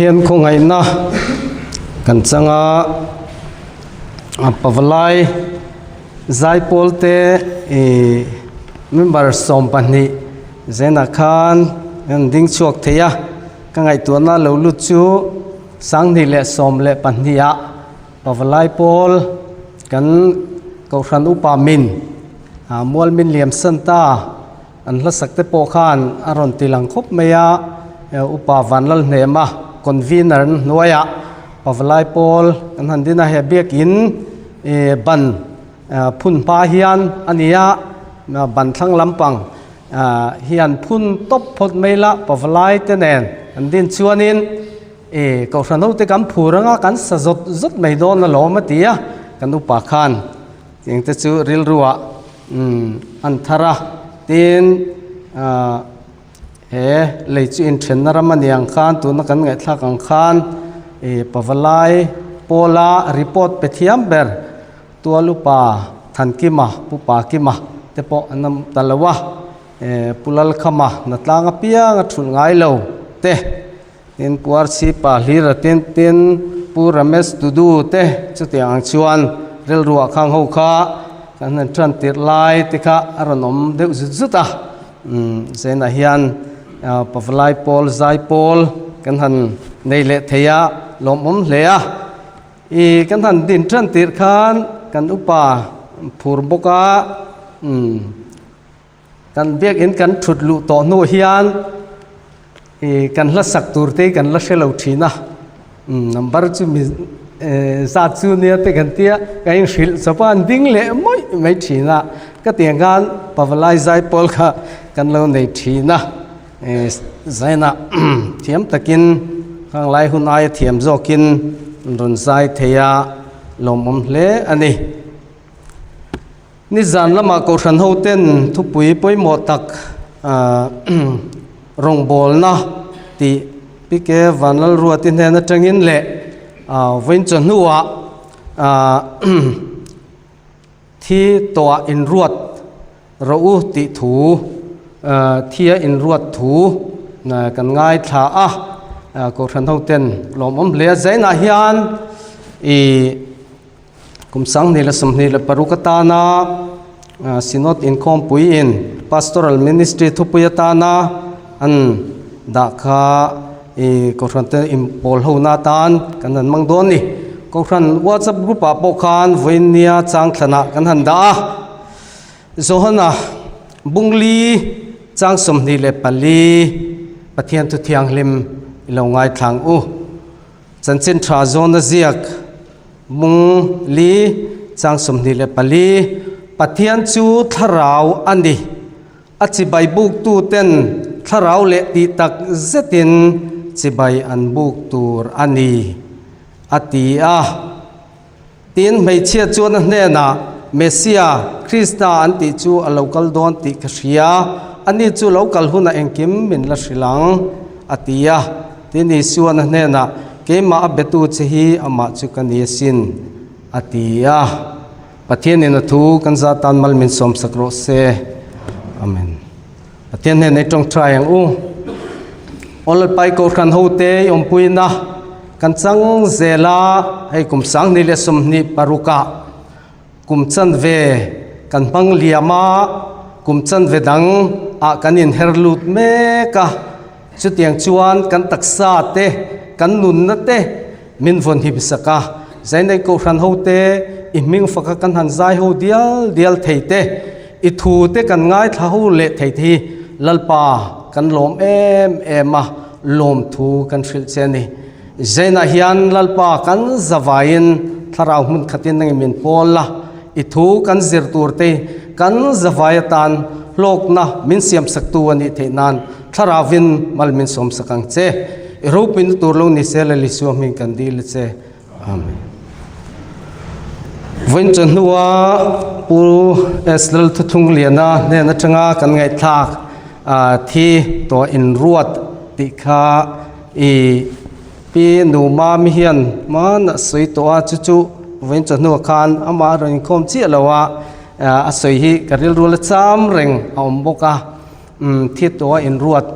Pathian khawngaihna kan chang a, a pavalai zaipawl te ih member 12 zenah khan an ding chhuak thei a, ka ngaihtuahna lo lut chu 2012 ah pavalai pawl kan kohhran upa min ah mual min liam san ta. An hlasak te pawh khan a rawn ti lang khawp mai a, Upa Vanlalhnema convener na hnuaiah Pavalai pawl kan han din a, he biakin ban phun hma hian a ni a, ban thlang lampang hian phun tawp phawt mai la Pavalai te nen an din chuanin Kohhran ho te kan phur anga kan sa zawt zawt mai dawn alawm a ti a, kan upa khan Chengte chu rilruah an thar a, tin he lei chu inthenna ram a ni ang khan tuna kan ngaihthlak ang khan ih pavalai pawla report pe thiam ber Tualupa Thankima Pu Pakima te pawh an awm ta lo a, Pu Lalkhama Hnatlang apiang a thulh ngai lo te. Tin Pu RC pa hlir a tin tin Pu Ramesh Tudu te chutiang ang chuan rilruah khang ho kha kan han tan tirh lai te kha a rawn awm deuh zut zut a. Umm Zainah hian Pavalai pawl zai pawl kan han nei leh thei a lawmawm hle a. I kan han din tan tirh khan kan upa phur bawk a umm. Kan biakinn kan thut luh tawh hnu hian ih kan hla sak tur te hi kan la hre lo thin a, umm number chu mi zat chu nia te kan tia ka inhrilh chawp a an ding leh mawih mai thin a, ka tiang khan pavalai zai pawl kha kan lo nei thin a, ih zainah thiam takin khang lai hun aia thiam zawkin rawn zai thei a lawmawm hle a ni. Nizan lamah Kohhran hoten thupui pawimawh tak rawngbawlna tih PK Vanlalruati hnen atangin leh vawiin chawhnuah thi tawhah inruat rawh u tih thu thia inruat thu kan ngaithla a, Kohhran hoten lawmawm hle a. Zainah hian ih. Kum 2026 atana Synod inkhawmpuiin Pastoral Ministry thupui atana an dah kha i Kohhran te inpawl hona atan kan han hmang dawn a ni. Kohhran WhatsApp group ah pawh khan vawinia chang thlanah kan han dah a. Johana Bungli chang 24 Pathian thu thianghlim i lo ngaithlang u. Chanchin tha zawna ziak Mung li chang 24, Pathian chu thlarau a ni. A chibai buktu ten thlarau leh tih tak zetin chibai an buk tur a ni, a ti a. Tin, hmeichhia chuan a hnenah, Messia, Krista an tih chu a lo kal dawn tih ka hria, ani chu lo kal hunah engkim min la hrilh ang, a ti a. Tin, Isua'n a hnenah, Keimah a betu che hi amah chu ka ni asin, a ti a. Pathianin a thu kan zah tan mal min sawmsak rawh se. Amen. Pathian hnenah i tawngtai ang u. Aw Lalpai Kohhran hote i awmpuina kan chang zel a, hei kum 2026 ah kum chanve kan hmang liam a, kum chanve dang ah kan inher lut mek a, chutiang chuan kan taksa te, kan nunna te min vawn him sak a, Zainei Kohhran hote i hming faka kan han zai ho dial dial thei te, I thu te kan ngaithla ho leh thei te hi Lalpa kan lawm em em a, lawmthu kan hrilh che a ni. Zainah hian Lalpa kan zavaiin thlarau hmun khatin nangin min pawl la, i thu kan zir tur te kan zavai atan hlawkna min siamsaktu a nih theih nan thlarauvin mal min sawmsak ang che. I ropuina tur lo ni se Lal Isua hming kan dil a che. Amen. Vawiin chu hnua Pu S. Lalthuthung Liana hnen atanga kan ngaihthlak thi tawh inruat tih kha i Pi Nu Mami hian hmanah sawi tawh a, chu chu vawiin chu hnua khan amah a rawn inkhawm chiah lo a, a sawi hi ka rilru la cham reng a awm bawk a. Thi tawh inruat,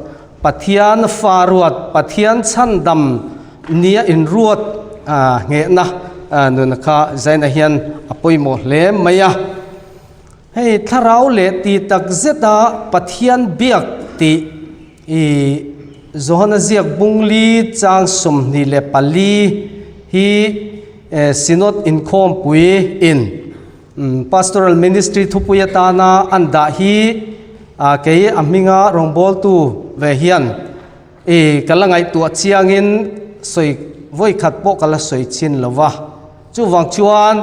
Pathian fa ruat, Pathian chhandam. nia inruat nghehna nuna kha zaina hian a pawimawh hle mai a. Hei thlarau leh ti tak zeta Pathian biak tih i Johana ziak bungli chang 24 hi Synod inkhawmpui in Pastoral Ministry thupui atana an dah hi kei a hminga rawngbawltu ve hian i ka la ngaihtuah chiangin sawi vawi khat pawh ka la sawi chhin lo va. Chuvang chuan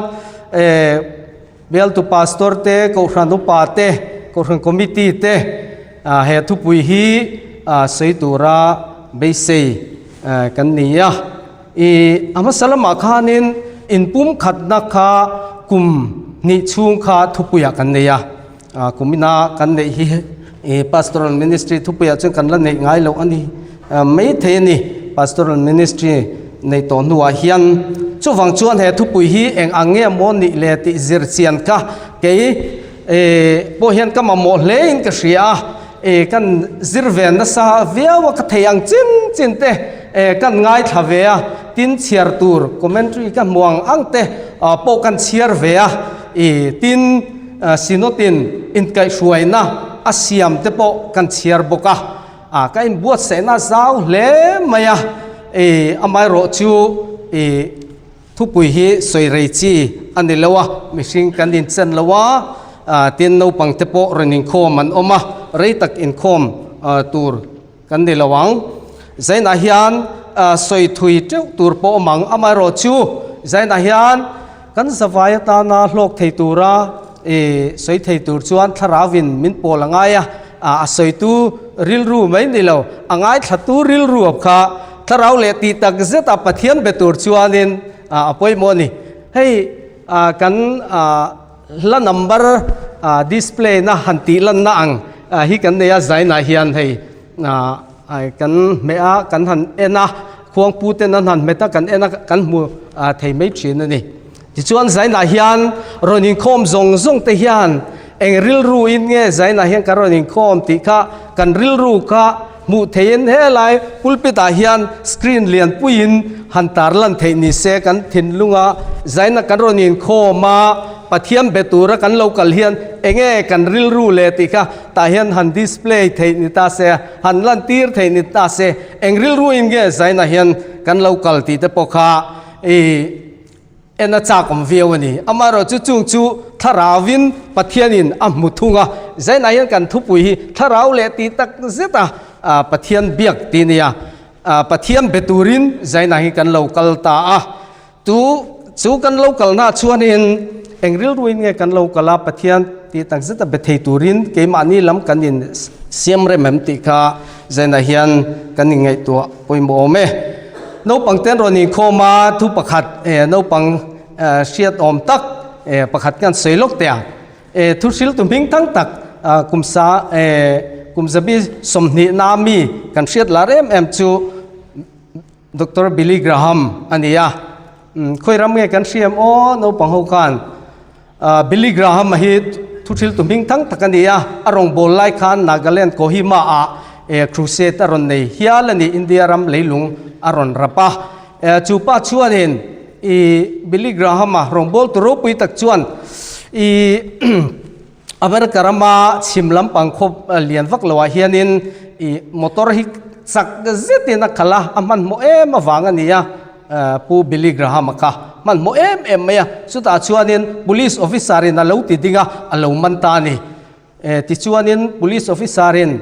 Bialtu Pastor te, Kohhran Upa te, Kohhran Committee te he thupui hi sawi tura beisei kan ni a. I a hmasa lamah khanin inpumkhatna kha kum hnih chhung kha thupuiah kan nei a. Kumina kan neih hi Pastoral Ministry thupuiah chuan kan la neih ngai loh a ni maithei a ni. Pastoral Ministry neih tawh hnuah hian chuvang chuan he thupui hi eng ang nge maw nih le tih zir chian kha kei pawh hian ka mamawh hle in ka hria a, kan zir ve nasa viau a ka thei ang chin chin te kan ngaithla ve a, tin chhiar tur commentary ka hmu ang ang te pawh kan chhiar ve a, tin. Synod-in inkaihhruaina a siam te pawh kan chhiar bawk a, ka inbuatsaihna zau hle mai a, amaherawh chu thupui hi sawi rei chi a ni lo a, mihring kan inchen lo a, tin naupang te pawh rawn inkhawm an awm a, rei tak inkhawm tur kan ni lo ang. Zainah hian sawi thui teuh tur pawh awm ang. Amaherawh chu zainah hian kan zavai atana hlawk thei tura sawi thei tur chuan thlarauin min pawl a ngai a, a sawitu rilru mai ni lo, a ngaithlatu rilru kha thlarau leh tih tak zeta Pathian be tur chuanin a pawimawh a ni. Hei kan Hla number display na han tih lanna ang hi kan nei a, zainah hian hei kan hmeh a, kan han en a, khuangpu ten an han hmet a, kan en a, kan hmu thei mai thin a ni. Tichuan zainah hian rawn inkhawm zawng zawng te hian eng rilru in nge zainah hian kan rawn inkhawm tih kha kan rilru kha hmuh theihin helai pulpit ah hian screen lian puiin han tar lan theih ni se kan thinlunga zaina kan rawn inkhawm a, Pathian be tura kan lo kal hian enge kan rilru le tih kha tah hian han display theih ni ta se, han lantir theih ni ta se, eng rilru in nge zaina hian kan lo kal tih te pawh kha i En a chak awm viau a ni. Amaherawhchu chung chu Thlarauvin Pathianin a hmu thung a, Zainah hian kan thupui hi Thlarau leh tih tak zet a Pathian biak tih a ni a. Pathian be turin Zainah hi kan lo kal ta a. Tu chu kan lo kalna chuanin eng rilruin nge kan lo kal a, Pathian tih tak zet a be thei turin keimahni lam kan in siam rem em tih kha Zainah hian kan inngaihtuah pawimawh awm e. Naupang ten rawn inkhawm a, thu pakhat naupang hriat awm tak pakhat kan sawi lawk teh ang. Thu hriltu hming thang tak kum sa kum zabi 20 na mi kan hriat lar em em chu Doctor Billy Graham a ni a. Khawi ram nge kan hriam aw naupang ho khan. Billy Graham-a hi thuthiltu hming thang tak a ni a, a rawngbâwl lai khan Nagaland Kohima-ah crusade a rawn nei hial a ni, India ram leilung a rawn rap a. Chu pa chuanin i Billy Graham-a rawngbâwltu ropui tak chuan i America rama chhim lampang khaw lian vak loah hianin i motor hi chak zetin a khalh a, a hmanhmawh em avang a ni a, Pu Billy Graham-a kha hmanhmawh em em mai a, chutah chuanin Police Officer-in a lo ti ding a, a lo man ta a ni. Tichuanin Police Officer-in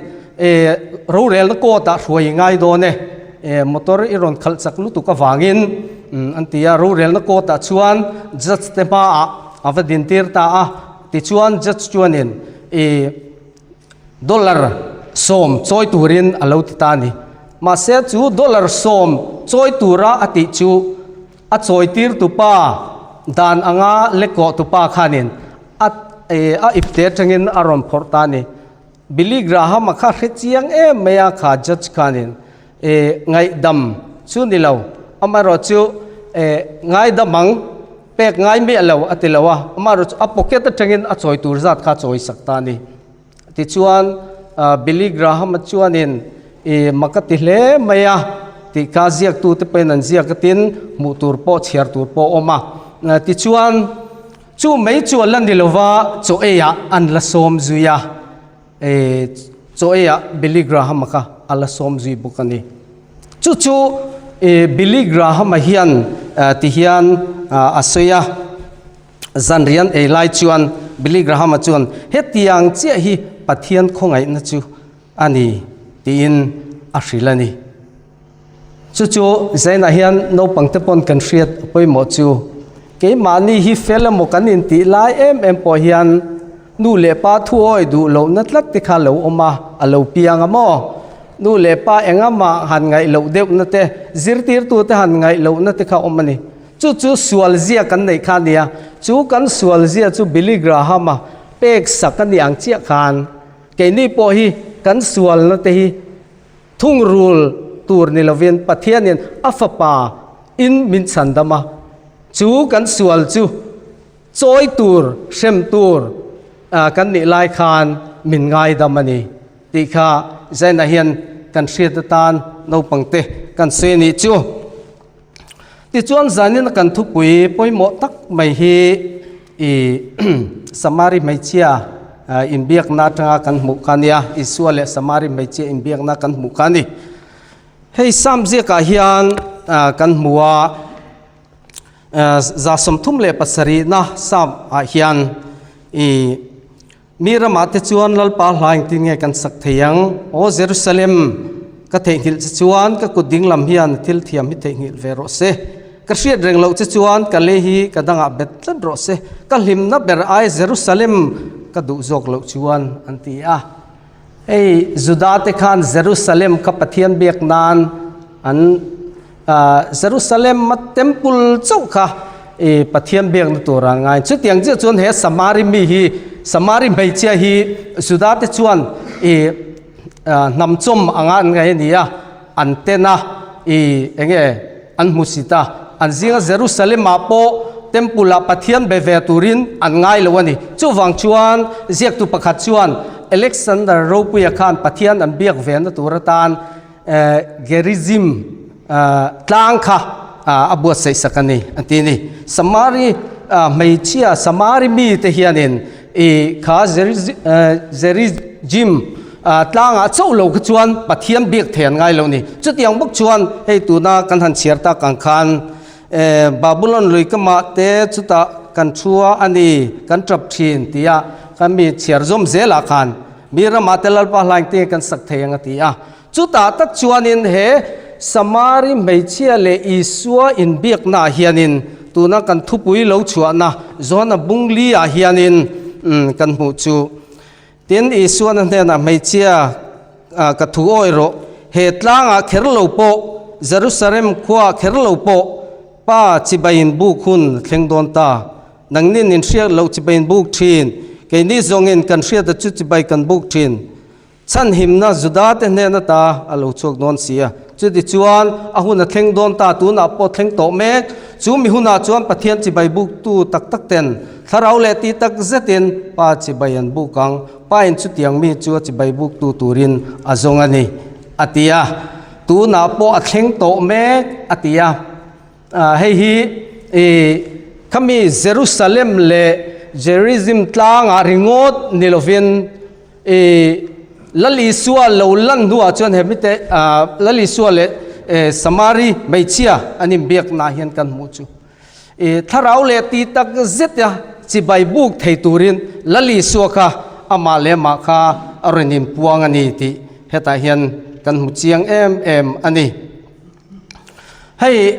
rorelna court-ah hruai i ngai dawn e, motor i rawn khalh chak lutuk avangin an ti a, rorelna court-ah chuan Judge te hmaah a va dintir ta a, Tichuan judge chuanin i dollar 10 chawi turin a lo ti ta a ni. Mahse chu dollar 10 chawi tura a tih chu a chawi tir tupa dan anga lekawh tupa khanin a a ipte atangin a rawn phawrh ta a ni. Billy Graham-a kha hre chiang em mai a kha judge khanin i ngaihdam chu ni lo, amaherawh chu ngaidam ang pek ngai miah lo a ti lo a, amaherawh chu a pocket atangin a chawi tur zat kha a chawi sak ta a ni. Tichuan Billy Graham-a chuanin i mak a ti hle mai a. tih kha ziaktute pawhin an ziak a tin hmuh tur pawh chhiar tur pawh a awm a. Tichuan chu mai chu a la ni lova chaw eiah an la sawm zui a, chaw eiah Billy Graham-a kha a la sawm zui bawk a ni. Chu chu Billy Graham-a hian tihian a sawi a. Zanrian ei lai chuan Billy Graham-a chuan, Hetiang chiah hi Pathian khawngaihna chu a ni, tiin a hrilh a ni. Chu chu Zainah hian naupangte pawn kan hriat a pawimawh chu, keimahni hi fel emaw kan intih lai em em pawh hian Nu leh pa thuawi duh lohna tlat te kha lo awm a, a lo piang a maw? Nu leh pa engahmah han ngaih loh deuhna te, zirtirtute han ngaih lohna te kha awm a ni. Chu chu sual zia kan neih kha a nia. Chu kan sual zia chu Billy Graham-a pek sak a ni ang chiah khan keini pawh hi kan sualna te hi thungrul tur ni lovin Pathianin a fapa in min chhandam a, chu kan sual chu Chawi tur, hrem tur kan nih lai khan min ngaidam a ni tih kha Zaina hian kan hriat atan naupangte kan sawi a nih chu. Tichuan zanin a kan thupui pawimawh tak mai hi i Samari hmeichhia inbiakna atanga kan hmuh kha a nia, Isua leh Samari hmeichhia inbiakna kan hmuh kha a ni. Hei Sam ziakah hian kan hmu a. 37 na Sam ah hian i mi ramah te chuan Lalpa hla engtin nge kan sak thei ang? Aw Jerusalem, ka theihnghilh che chuan ka kut dinglam hian thil thiam hi theihnghilh ve rawh se. Ka hriat reng loh che chuan ka lei hi ka dangah bet tlat rawh se. Ka hlimna ber ai Jerusalem ka duh zawk loh chuan an ti a. Hei Juda te khan Jerusalem kha Pathian biak nan an Jerusalem a temple chauh kha i Pathian biakna tur an ngai. Chutiang chiah chuan he Samari mi hi Samari hmeichhia hi Juda te chuan i hnam chawm anga an ngaih a ni a, an ten a, i enge an hmu sit a, an zinga Jerusalem ah pawh temple ah Pathian be ve turin an ngai lo a ni. Chuvang chuan ziaktu pakhat chuan Alexander Ropuia khan Pathian an biak ve na tur atan Gerizim tlang kha a buatsaih sak a ni an ti a ni. Samari hmeichhia Samari mite hianin i kha Gerizim tlangah chauh lo kha chuan Pathian biak thei an ngai lo a ni. Chutiang bawk chuan hei tuna kan han chhiar tak ang khan Babulon lui ka mah te chutah kan thu a ni kan tap thin tia kan mi chhiar zawm zelah khan Mi ramah te Lalpa hlaing te kan sak thei ang a ti a. Chutah tak chuanin he Samari hmeichhia leh Isua inbiaknaah hianin tuna kan thupui lo chhuahna Johana bung li-ah hianin kan hmuh chu. Tin, Isuan a hnenah hmeichhia ka thu awi rawh, he tlangah kher lo pawh, Jerusalem khuaah kher lo pawh Pa chibaiin buk hun thleng dawn ta. Nangnin in hriat loh chibai in buk thin, keini zawngin kan hriata chu chibai kan buk thin. Chhanhimna Juda te hnen ata a lo chhuak dawn si a. Chutichuan a hun a thleng dawn ta, tunah pawh thleng tawh mek. Chu mi hunah chuan Pathian chibai buktu tak tak ten thlarau leh ti tak zetin Pa chibai an buk ang. Pa in chutiang mi chu a chibai buktu turin a zawng a ni, a ti a. Tunah pawh a thleng tawh mek, a ti a. Hei hi i khami Jerusalem leh Gerizim tlangah ringawt ni lovin i Lal Isua lo lan hnuah chuan he mite Lal Isua leh Samari hmeichhia an inbiaknaah hian kan hmuh chu. I thlarau leh ti tak zeta chibai buk thei turin Lal Isua kha amah leh amah kha a rawn inpuang a ni tih hetah hian kan hmu chiang em em a ni. Hei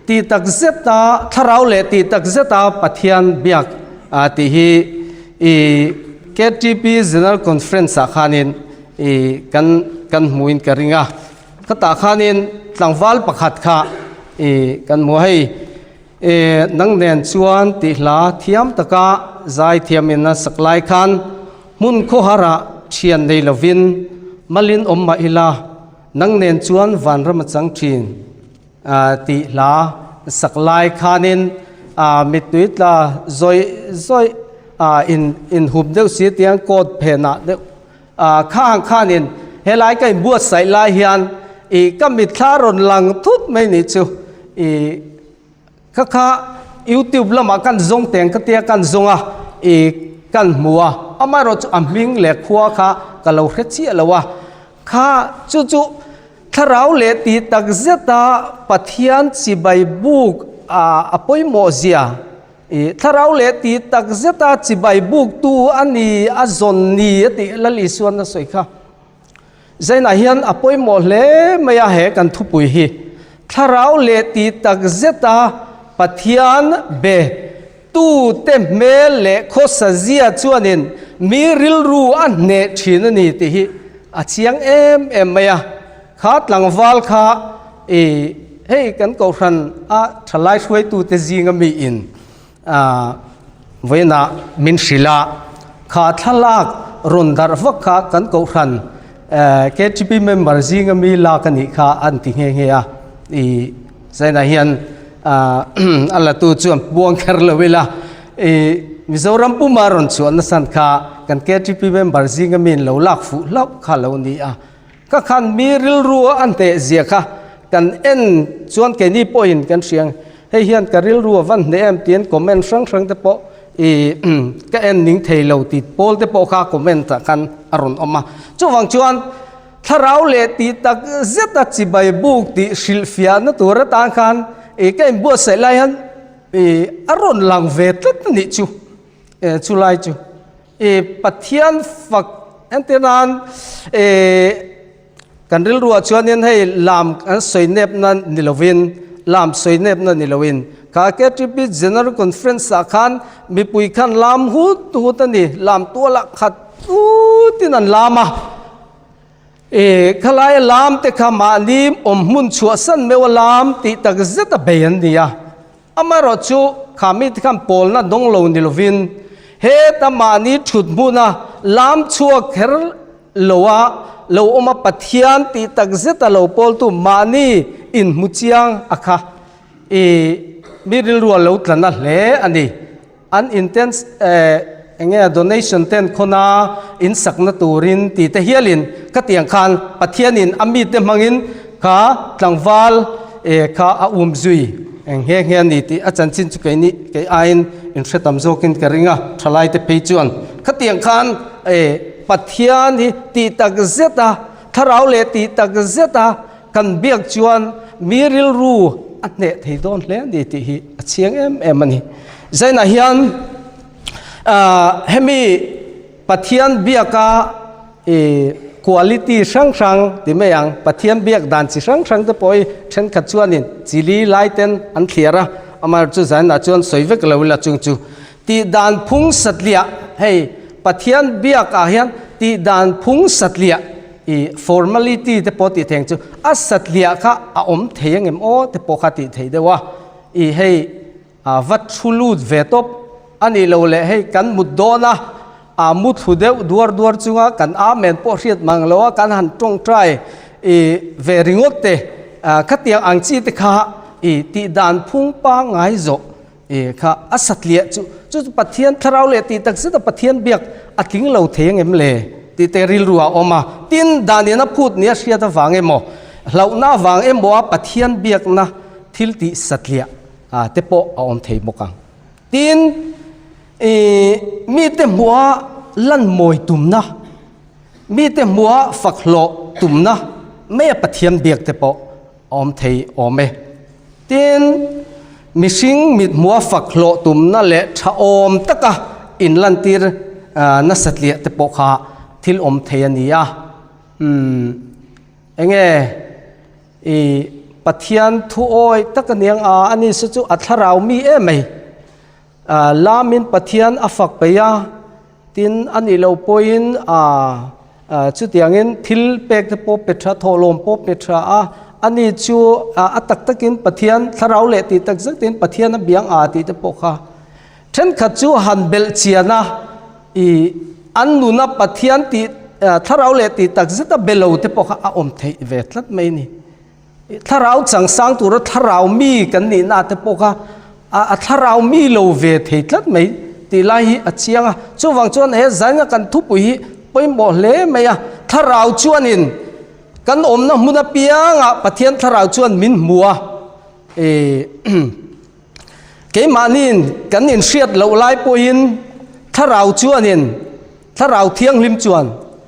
tih tak zeta thlarau leh tih tak zeta Pathian biak tih hi i KTP General Conference ah khanin i kan kan hmuin ka ring a. Khatah khanin tlangval pakhat kha i kan hmu a hei i nang nen chuan tih hla thiam taka zai thiamin a sak lai khan hmun khawharah thian nei lovin malin awm mah ila Nang nen chuan vanram a chang thin tih hla sak lai khanin mittui tla zawih zawih in inhup deuh si tiang coat phenah deuh kha ang khanin helai ka inbuatsaih lai hian I ka mitthla rawn lang thut mai nih chu. I kha kha YouTube lamah kan zawng teng ka tia kan zawng a, i kan hmu a, amaherawhchu a hming leh khua kha ka lo hre chiah lo a. Kha chu chu thlarau leh tih tak zeta Pathian chibai buk a pawimawh zia, i thlarau leh tih tak zeta chibai buktu a ni a zawn ni a tih Lal Isuan a sawi kha. Zainah hian a pawimawh hle mai a he kan thupui hi. Thlarau leh tih tak zeta Pathian be tute hmel leh khawsa zia chuanin mi rilru a hneh thin a ni tih hi a chiang em em mai a. Kha tlangval kha i hei kan kohhran a thalai hruaitute zinga miin Vawiinah min hrilh a, kha thlalak rawn darh vak kha kan kohhran KTP member zinga mi lak a nih kha an ti nghe nghe a, i zainah hian a latu chuan puang kher lo ila, i Mizoram puma rawn chhuah nasan kha kan KTP member zinga mi in lo lak fuh hlauh kha lo ni a. Ka khan mi rilru a hneh zia kha kan en chuan keini pawhin kan hria ang, hei hian ka rilru a van hneh em tiin comment hrang hrang te pawh ih ka en ning thei lo tih pawl te pawh kha comment ah khan a rawn awm a. Chuvang chuan thlarau leh tih tak zet a chibai buk tih hrilhfiahna tur atan khan ih ka inbuatsaih lai hian ih a rawn lang ve tlat a nih chu, chulai chu. I Pathian fak entir nan i kan rilruah chuanin hei lam an sawi nepna ni lovin lam sawi nepna ni loin kha KTP General Conference ah khan mipui khan lam hut hut a ni lam tualah khat tutin an lam a i khalaia lam te kha mahni awm hmun chhuahsan meuh a lam tih tak zet a bei an ni a. Amaherawhchu, kha mite khan pawlna dawng lo ni lovin, heta mahni thut hmuna lam chhuak kher loa lo awm a Pathian tih tak zeta lo pawltu mahni inhmu chiang a kha i mi rilrua lo tla na hle a ni. An inten eng nge donation ten khawna in sakna turin ti te hialin khatiang khan Pathianin a mite hmangin kha tlangval kha a um zui eng nghe nghe a ni tih a chanchin chu keini kei aiin in hre tam zawkin ka ring a, thalai te phei chuan khatiang khan Pathian hi tih tak zet a thlarau leh tih tak zet a kan biak chuan mi rilru a hneh thei dawn hle a ni tih hi a chiang em em a ni. Zainah hian hemi Pathian biaka i quality hrang hrang ti mai ang, Pathian biak dan chi hrang hrang te pawh hi thenkhat chuanin chili lai ten an thliar a, amaherawhchu zainah chuan sawi vek lo ila chung chu tih dan phung satliah hei Pathian biakah hian tih dan phung satliah I formality te pawh tih theng chu a satliah kha a awm thei ang em aw te pawh kha tih theih deuh a, i hei a va thu lut ve tawp a nih loh leh hei kan mut dawn a, a mu thlu deuh duar duar chunga kan amen pawh hriat mang lo a kan han tawngtai i ve ringawt te khatiang ang chi te kha i tih dan phung pangngai zawh I kha a satliah chu chu chu Pathian thlarau leh tih tak zeta Pathian biak a tling lo thei ang em le tih te rilru a awm a. Tin, Daniel-a phut nia hriat avang emaw, hlauhna avang emaw a Pathian biakna thil tih satliah te pawh a awm thei bawk ang. Tin, i mite hmuha lan mawi tumna, mite hmuha fak hlawh tumna maia Pathian biak te pawh a awm thei awm e. Tin, mihring mithmuha fak hlawh tumna leh tha awm taka inlantir nasatliah te pawh kha thil awm thei a ni a. Umm, enge i Pathian thu awi tak a niang a, ani saw chu a thlarau mi em mai. Lamin Pathian a fak peih a, tin a nih loh pawhin chutiangin thil pek te pawh pe tha, thawhlawm pawh pe tha a, ani chu a tak takin Pathian thlarau leh tih tak zetin Pathian a biang a tih te pawh kha thenkhat chu han belh chian a, ih an nuna Pathian tih thlarau leh tih tak zeta be lo te pawh kha a awm theih ve tlat mai a ni. Thlarau changsang tura thlarau mi kan nihna te pawh kha a thlarau mi lo ve thei tlat mai tih lai hi a chiang a. Chuvang chuan he zaina kan thupui hi pawimawh hle mai a. Thlarau chuanin Kan awmna hmun apiangah Pathian thlarau chuan min hmu a, ih keimahniin kan inhriat loh lai pawhin thlarau chuanin thlarau thianghlim chuan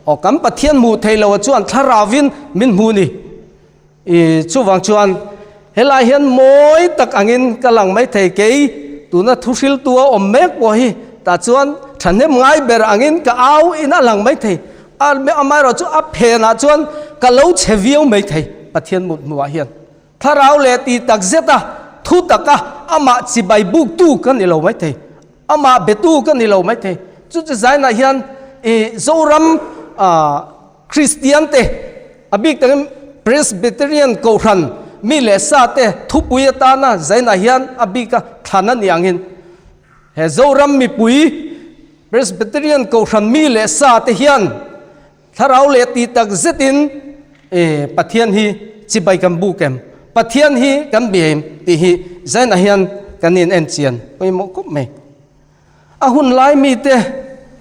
aw kan Pathian hmuh theih loh chuan thlarauvin min hmu a ni. Ih chuvang chuan helai hian mawi tak angin ka lang mai thei kei tuna thuhriltu a awm mek pawh hi tah chuan thahnem ngai ber angin ka au in a lang mai thei. A amaherawh chu a phenah chuan ka lo chhe viau mai thei Pathian mut hnuah hian. Thlarau leh ti tak zet a, thu taka amah chibai buktu ka ni lo mai thei, amah betu ka ni lo mai thei. Chu chu zainah hian i Zoram Kristian te a bik takin Presbyterian Kohhran mi leh sa te thupui atana zainah hian a bika thlan a ni angin he Zoram mipui Presbyterian Kohhran mi leh sa te hian thlarau leh tih tak zetin Pathian hi chibai kan buk em? Pathian hi kan bia em? tih hi zainah hian kan in en chian pawimawh khawp mai. A hun lai mite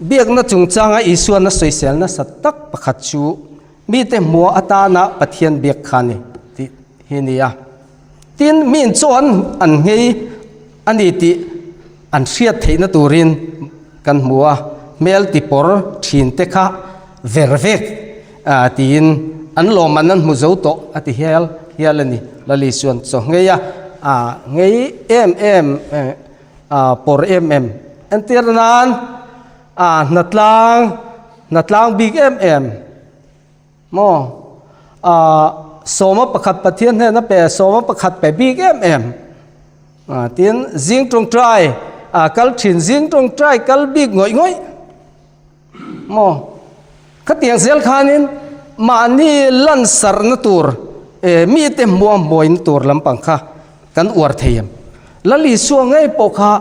biakna chungchanga Isuan a sawisel nasa tak pakhat chu mite hmuah atana Pathian biak kha a ni tih hi a ni a. Tin, miin chaw an an nghei a ni tih an hriat theihna turin kan hmu a, hmel ti pawr thin te kha ver vek tiin an lawmman an hmu zo tawh a ti hial hial a ni. Lali chuan chaw nghei a, nghei em em, pawr em em entir nan hnatlang, hnatlang bik em em. Maw? Aah, sawma pakhat Pathian hnena pe, sawma pakhat pe bik em em. Aah, tin, zing tawngtai, aah, kal thin, zing tawngtai kal bik ngawih ngawih. Maw? Khatiang zel khanin mahni lansarhna tur, eh, mite hmuah hmuaina tur lampang kha kan uar thei em? Lal Isua ngei pawh kha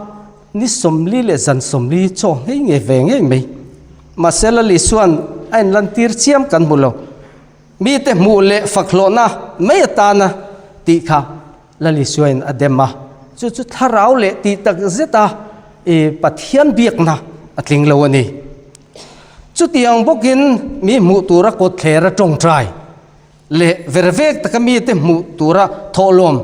Ni 40 leh zan 40 chaw ngei ngei ve ngei mai. Mahse Lal Isua'n a inlantir chiam kan hmu lo. Mite hmuh leh fak hlawhna mai atana tih kha Lal Isuain a dem a. Chu chu thlarau leh tih tak zeta i Pathian biakna a tling lo a ni. Chutiang bawkin mi hmuh tura kawtthler a tawngtai. Leh ver vek taka mite hmuh tura thawhlawm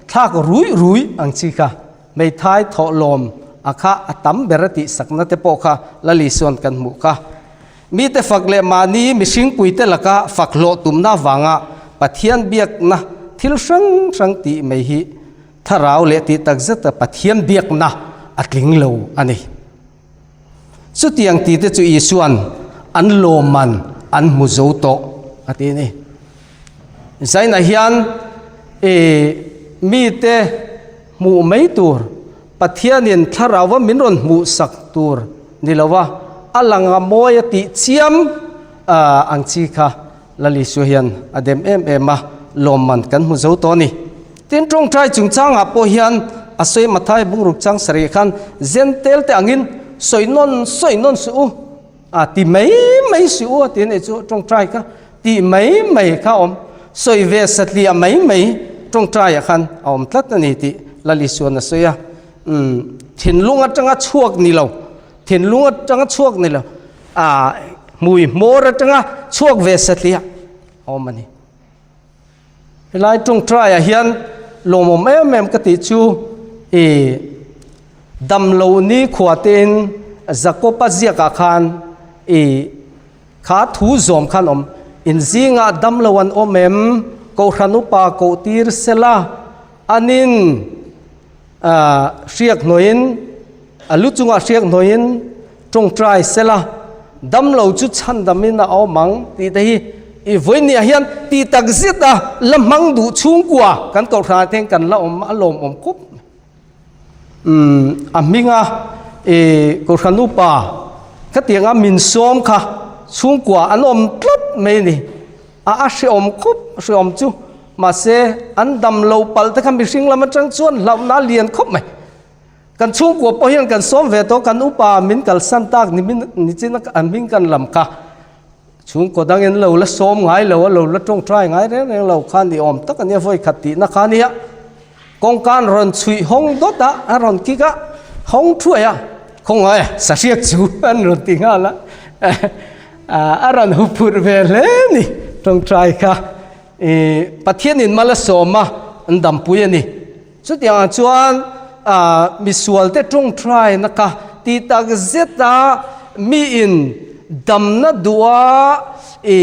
thlak rui rui ang chi kha hmeithai thawhlawm a kha a tam ber a tih sakna te pawh kha Lali chuan kan hmuh kha. Mite fak leh mahni mihringpuite laka fak hlawh tumna avanga Pathian biakna thil hrang hrang tih mai hi thlarau leh tih takzeta Pathian biakna a tling lo a ni. Chutiang tite chu Isua'n an lawmman an hmu zo tawh a ti a ni. Zainah hian i mite hmuh mai tur, Pathianin thlarauva min rawn hmuhsak tur ni lova a langa mawi a tih chiam ang chi kha Lal Isua hian a dem em em a, lawmman kan hmu zo tawh a ni. Tin, tawngtai chungchangah pawh hian a sawi Mathai bungruk chang sarih khan Zentel te angin sawi nawn sawi nawn suh u, a ti mai mai suh u a ti a nih chu tawngtai kha ti mai mai kha a awm, sawi ve satliah mai mai tawngtaiah khan a awm tlat a ni tih Lal Isua'n a sawi a. Umm thinlung atanga chhuak ni lo. Thinlung atanga chhuak ni lo, a hmui hmawr atanga chhuak ve satliah a awm a ni. Helai tawngtaiah hian lawmawm em em ka tih chu i damlo ni khua tein Jakob-a ziakah khan i kha thu zawm khan awm, In zingah damlo an awm em? Kohhran upa koh tir sela anin hriak hnuaiin A lu chungah hriak hnuaiin tawngtai sela, damlo chu chhandamin a awm ang tih te hi i vawinia hian tih tak zet a la hmang duh chhungkua kan kohhranah te hian kan la awm a lawmawm khawp mai. Umm a hminga i kohhran upa khatianga min sawm kha chhungkua an awm tlat mai a ni. A a hreawm khawp hreawm chu mahse an damlo palh te kha mihring lam atang chuan hlauhna a lian khawp mai. Kan chhungkua pawh hian kan sawm ve tawh, kan upa min kalsan tak ni min ni chin a an hming kan lam kha. Chhungkaw dangin lo la sawm ngai lo a, lo la tawngtai ngai reng reng lo kha ni awm tak a nia vawi khat tihna kha nia. Kawngka an rawn chhuih hawng dawt a, a rawn kik a, hawng thuai a, khawngaih e, sahriak chu an rawn ti nghal a, a rawn huphurh ve hle ni tawngtai kha. Pathianin mal a sawm a, an dampui a ni. Chutiang ah chuan misualte tawngtaina kha ti tak zeta miin damna duha i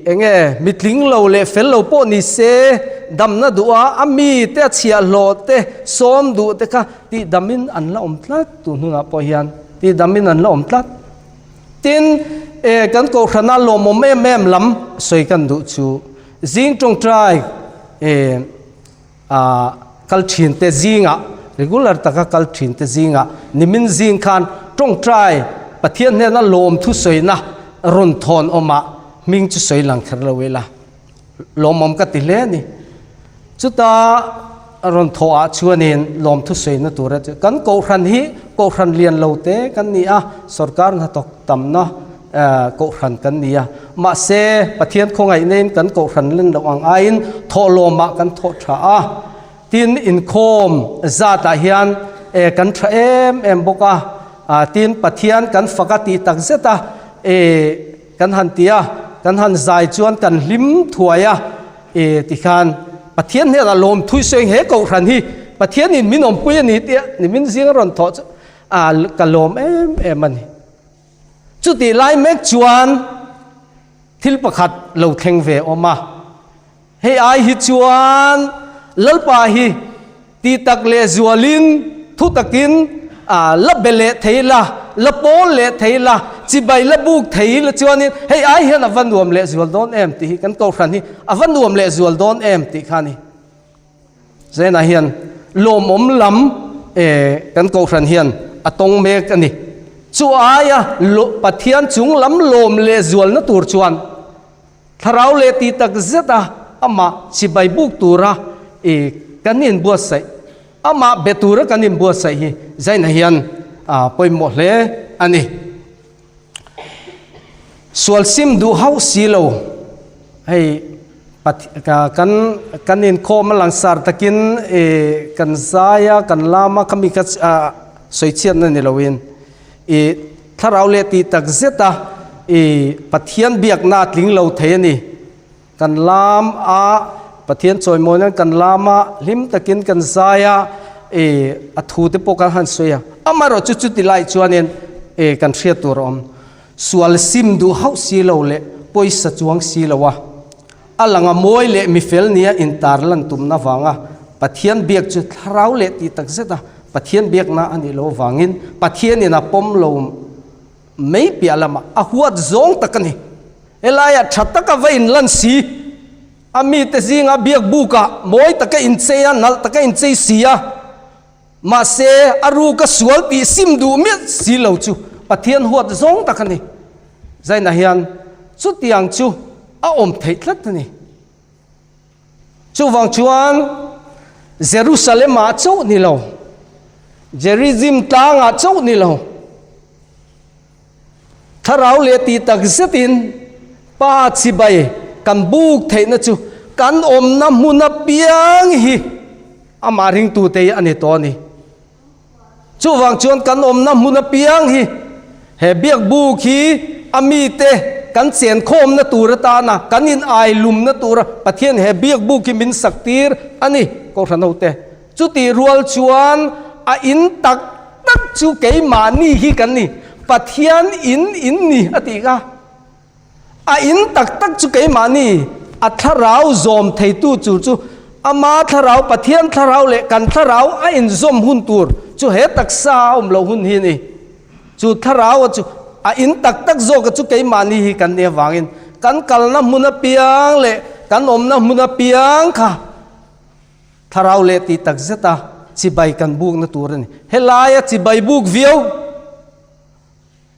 eng nge mitling lo leh fel lo pawh ni se damna duha a mite a chhiahhlawh te sawm duh te kha tih damin an la awm tlat tun hunah pawh hian tih damin an la awm tlat. Tin, kan kohhrana lawmawm em em lam sawi kan duh chu zing tawngtai kal thin te zingah, regular taka kal thin te zingah nimin zing khan tawngtai Pathian hnena lawm thusawina rawn thawn awmah hming chu sawi lang kher lo ila lawmawm ka ti hle a ni. Chuta rawn thawhah chuanin lawm thusawina tura chu kan kohhran hi kohhran lian lo te kan ni a, sorkar hnathawk tamna Kohhran kan ni a, mahse Pathian khawngaihnain kan kohhran len loh ang aiin thawhlawmah kan thawh tha a, tin inkhawm zatah hian kan tha em em bawk a, tin Pathian kan fak a tih tak zet a, kan han ti a, kan han zai chuan kan hlim thuai a, tikhan Pathian hnenah lawmthui sawi he kohhran hi Pathianin min awmpui a ni tih nimin zinga rawn thawh chu ka lawm em em a ni. Chutih lai mek chuan thil pakhat lo thleng ve awm a, hei ai hi chuan Lalpa hi ti tak leh zualin thu takin la be leh thei la, la pawl leh thei la, chibai la buk thei la chuanin hei ai hian a va nuam leh zual dawn em tih hi kan kohhran hi a va nuam leh zual dawn em tih kha a ni. Zainah hian lawmawm lam kan kohhran hian a tawng mek a ni. Chu aia Pathian chung lam lawm leh zualna tur chuan thlarau leh tih tak zeta amah chibai buk tura kan inbuatsaih, amah be tura kan inbuatsaih hi Zainah hian a pawimawh hle a ni. Sual sim duh hauh si lo. Hei kan kan inkhawm a langsar takin kan zai a kan lam a khami kha sawi chhiatna ni loin i thlarau leh tih tak zet a i Pathian biakna a tling lo thei a ni. Kan lam a, Pathian chawimawi nan kan lam a, hlim takin kan zai a, e a thu te pawh kan han sawi a. Amaherawh chu chuti lai chuanin e kan hriat tur a awm. Sual sim duh hauh si lo leh pawisa chuang si lo a, a langa mawi leh mifel nia intar lan tumna vanga Pathian biak chu thlarau leh tih tak zet a, Pathian biakna a nih loh avangin Pathianin a pawm lo Mei piah lamah a huat zawng tak a ni. Helaiah tha taka va inlan si, a mite zinga biak bukah mawi taka inchei a, nalh taka inchei si a, mahse a ruka sual tih sim duh miah si lo chu Pathian huat zawng tak a ni. Zainah hian chutiang chu a awm theih tlat a ni. Chuvang chuan Jerusalem-ah chauh ni lo, Gerizim tlangah chauh ni lo, thlarau leh tih tak zetin Pa chibai kan buk theihna chu kan awmna hmun apiang hi amah ringtute hi a ni tawh a ni. Chuvang chuan kan awmna hmun apiang hi he biakbuk hi a mite kan chenkhawmna tur atana kan in ailumna tura Pathian he biakbuk hi min sak tir a ni Kohhran hote. Chutih rual chuan a in tak tak chu keimahni hi kan ni, Pathian in in ni a tih kha. A in tak tak chu keimahni a thlarau zawm theitu chu chu ama thlarau, Pathian thlarau leh kan thlarau a inzawm hun tur chu he taksa a awm loh hun hi a ni. Chu thlarau a chu a in tak tak zawk a chu keimahni hi kan nih avangin kan kalna hmun apiang leh kan awmna hmun apiang kha thlarau leh tih tak zeta chibai kan bukna tur a ni. Helaia chibai buk viau.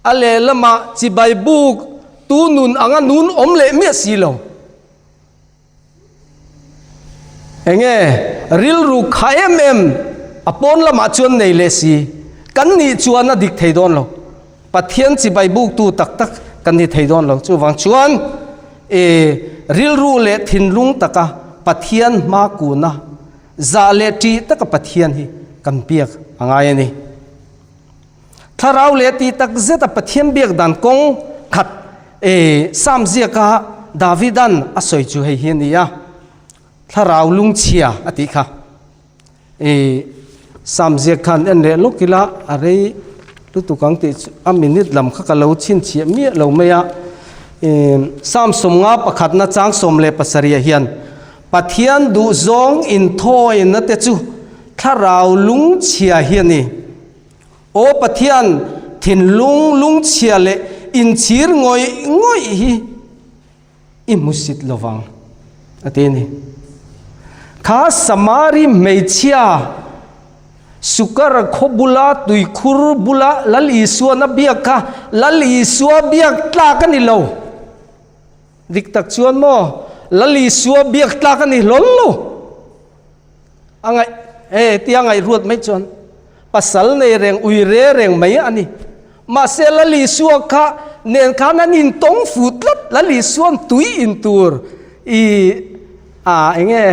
A lehlamah chibai buk tu nun anga nun awm leh miah si lo. Enge rilru kha em em a pawn lamah chuan nei leh si. Kan nih chuan a dik thei dawn lo. Pathian chibai buk tu tak tak kan ni thei dawn lo. Chuvang chuan e rilru leh thinlung taka Pathian hma kuna zah leh ṭih taka Pathian hi kan biak a ngai a ni. Thlarau leh tih tak zeta Pathian biak dan kawng khat e Psalm ziaka Davidan a sawi chu hei hi a ni a. Thlarau lungchhia a tih kha. I Sam ziak khan en leh lawk ila a rei lutuk ang tih chu a minute lam kha ka lo chhinchhiah miah lo mai a. I Sam 50 pakhatna chang 17 ah hian Pathian duhzawng inthawina te chu thlarau lungchhia hi a ni. Aw Pathian, thinlung lungchhia leh inchhir ngawih ngawih hi i hmusit lovang, a ti a ni. Kha Samari hmeichhia Sukar khaw bula tuikhur bula Lal Isuan a biak kha Lal Isua biak tlak a ni lo. Dik tak chuan maw Lal Isua biak tlak a ni hlawl lo. A ngaih e tia ngaihruat mai chuan pasal nei reng ui re reng mai a ni. Mahse Lal Isua kha nen khan an intawng fu tlat, Lal Isua'n tui in tur i a enge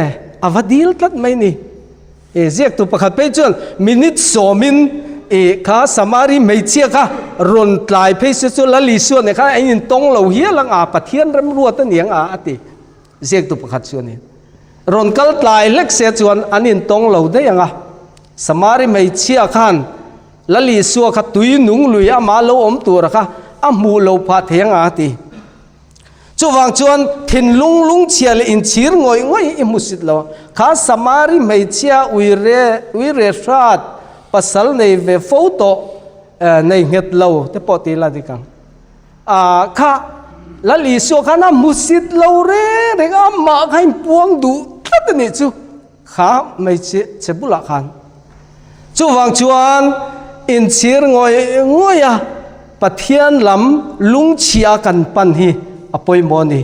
a va dil tlat mai ni. I ziaktu pakhat phei chuan minute sawmin i kha Samari hmeichhia kha rawn tlai phei se chu Lal Isua nen khan an intawng lo hial ang a, Pathian remruat a ni ang a a ti. Ziaktu pakhat chu a ni. Rawn kal tlai hlek se chuan an intawng lo daih ang a. Samari hmeichhia khan Lal Isua kha tui nung lui amah lo awm tura kha a hmuh lo phah thei ang a ti. Chuvang chuan thinlung lungchhia leh inchhir ngawih ngawih i hmusit lo. Kha Samari hmeichhia uire uire hrat pasal nei ve fo tawh nei nghet lo te pawh ti la dik ang. Ah kha Lal Isua khan a hmusit lo reng reng a, amah kha inpuang duh tlat a nih chu kha hmeichhe chhe bulah khan. Chuvang chuan inchhir ngawih ngawih a Pathian lam lungchhia kan pan hi a pawimawh a ni.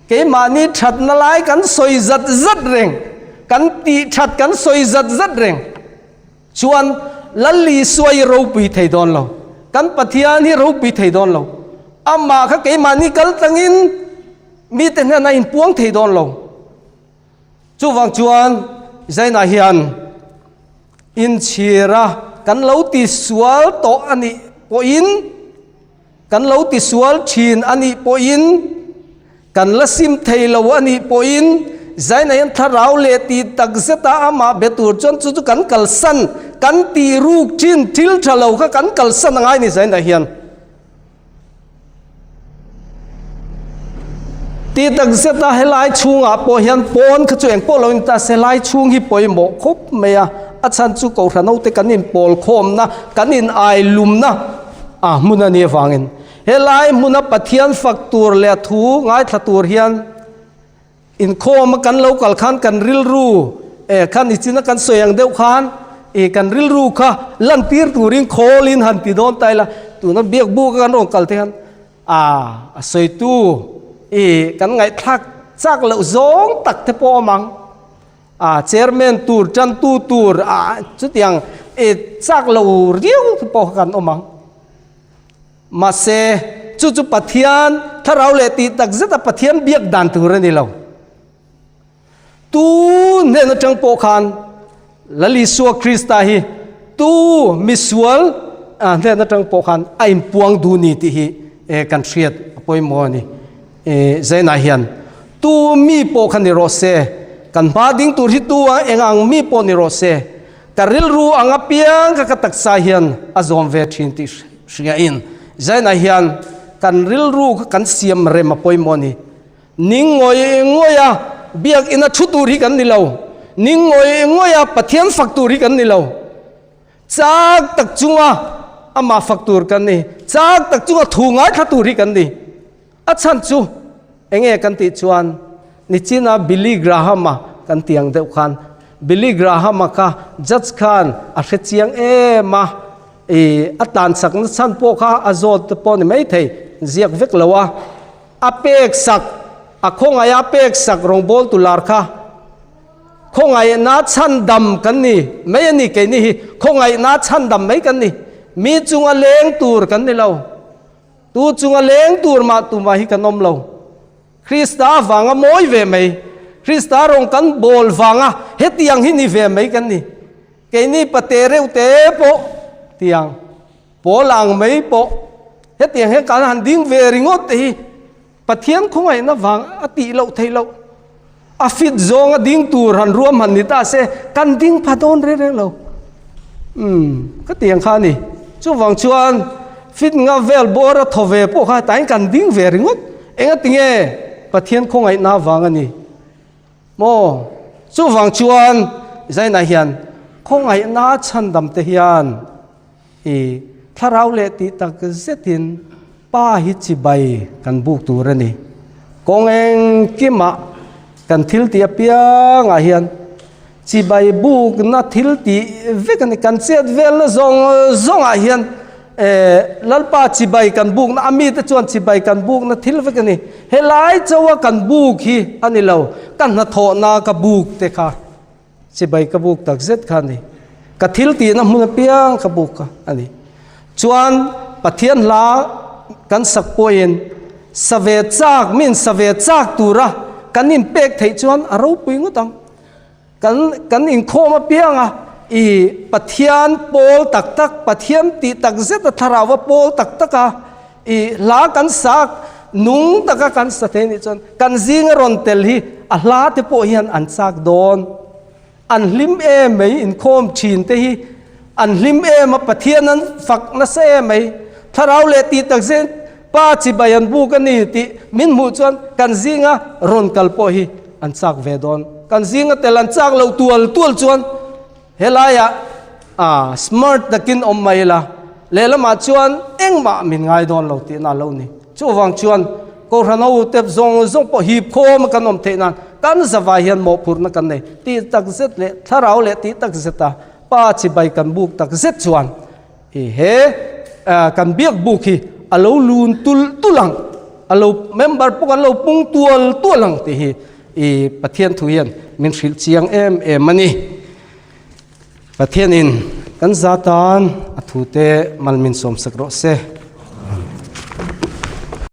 Keimahni thatna lai kan sawi zat zat reng, kan tih that kan sawi zat zat reng. Chuan Lal Isua hi ropui thei dawn lo. Kan Pathian hi ropui thei dawn lo. Amah kha keimahni kal tlangin mite hnenah inpuang thei dawn lo. Chuvang chuan Zainah hian inchhira kan lo tisual tawh a nih pawhin, Kan lo tisual thin a nih pawhin, kan la sim thei lo a nih pawhin, Zaina hian thlarau leh tih tak zeta amah be tur chuan chu chu kan kalsan, kan tih ruk thin thil tha lo kha kan kalsan a ngai ni Zaina hian. Tih tak zeta helai chhungah pawh hian pawn kha chu engpawh lo in ta se helai chhung hi pawimawh khawp mai a, a chhan chu Kohhran hote kan inpawl khawmna, kan in ailumna, A hmun a nih avangin helai hmuna Pathian fak tur leh a thu ngaithla tur hian inkhawm a kan lo kal khan kan rilru eh khan i china kan sawi ang deuh khan ih kan rilru kha lantir turin khawlin han ti dawn ta ila tuna biak buk a kan rawn kal te khan a a sawitu ih kan ngaihthlak chak loh zawng tak te pawh a awm ang. A chairman tur, tantu tur ah chutiang e chak lo riau te pawh kha kan awm ang. Mahse, chu chu Pathian thlarau leh tih tak zeta Pathian biak dan tur a ni lo. Tu hnen atang pawh khan Lal Isua Krista hi tu misual hnen atang pawh khan a inpuang duh ni tih hi kan hriat a pawimawh a ni. Zainah hian tu mi pawh kha ni rawh se, kan hma ding tur hi tu ang eng ang mi pawh ni rawh se, ka rilru ang apiang kha ka taksa hian a zawm ve thin tih hriain Zainah hian kan rilru kha kan siam rem a pawimawh a ni. Ning ngawih ngawih a biakina thu tur hi kan ni lo, ning ngawih ngawih a Pathian fak tur hi kan ni lo. Chak tak chunga amah fak tur kan ni, chak tak chunga thu ngaithla tur hi kan ni. A chhan chu enge kan tih chuan nichina Billy Graham-a kan ti ang deuh khan Billy Graham-a kha judge khan a hre chiang em a, ih a tlanchakna chhan pawh kha a zawt te pawh ni maithei ziak vek lo a, a pek sak a khawngaih a pek sak rawngbawl tu lar kha Khawngaihna chhandam kan ni mai a ni, keini hi khawngaihna chhandam mai kan ni. Mi chunga leng tur kan ni lo. Tu chunga leng tur mah tumah hi kan awm lo. Krista avanga mawi ve mai, Krista rawng kan bawl vanga hetiang hi ni ve mai kan ni. Keini pate reuh te pawh tiang pawl ang mai pawh hetiang hian kan han ding ve ringawt te hi Pathian khawngaihna vang a tih loh theih loh. A fit zawnga ding tur han ruam han ni ta se, kan ding pha dawn reng reng lo. Umm, ka ti ang kha a ni. Chuvang chuan fit nga vel bawr a thaw ve pawh kha tain kan ding ve ringawt. Engati nge Pathian khawngaihna vang a ni maw? Chuvang chuan Zainah hian khawngaihna chhandam te hian I thlarau leh tih tak zetin Pa hi chibai kan buk tur a ni. Kawng engkimah kan thil tih apiangah hian chibai bukna thil tih vek a ni. Kan chet velna zawng zawngah hian Lalpa chibai kan bukna, a mite chuan chibai kan bukna thil vek a ni. Helai chaua kan buk hi a ni lo, ka hnathawhna ka buk te kha. Chibai ka buk tak zet kha a ni. Ka thil tihna hmun apiang ka buk kha a ni. Chuan Pathian hla kan sak pawhin sa ve chak, min sa ve chak tura kan inpek theih chuan a ropui ngawt ang. Kan kan inkhawm apianga i Pathian pawl tak tak, Pathian tih tak zeta thlarau a pawl tak tak a i hla kan sak nung taka kan sa thei nih chuan kan zinga rawn tel hi a hla te pawh hian an chak dawn. An hlim em mai inkhawm thin te hi an hlim em a Pathian an fak nasa em mai. Thlarau leh tih tak zel Pa chibai an buk a ni tih min hmuh chuan kan zinga rawn kal pawh hi an chak ve dawn. Kan zinga tel an chak lo tual tual chuan Helaiah ah smart takin awm mai ila, lehlamah chuan engmah min ngai dawn lo tihna a lo ni. Chuvang chuan Kohhran ho te zawng zawng pawh hip khawm a kan awm theih nan kan zavai hian mawhphurhna kan nei tih tak zet leh thlarau leh tih tak zeta pa chibai kan buk tak zet chuan i he kan biak buk hi a lo lun tul tul ang, a lo member pawh kan lo pung tual tual ang tih hi I Pathian thu hian min hrilh chiang em em a ni. Pathianin kan za tan a thute mal min sawmsak rawh se.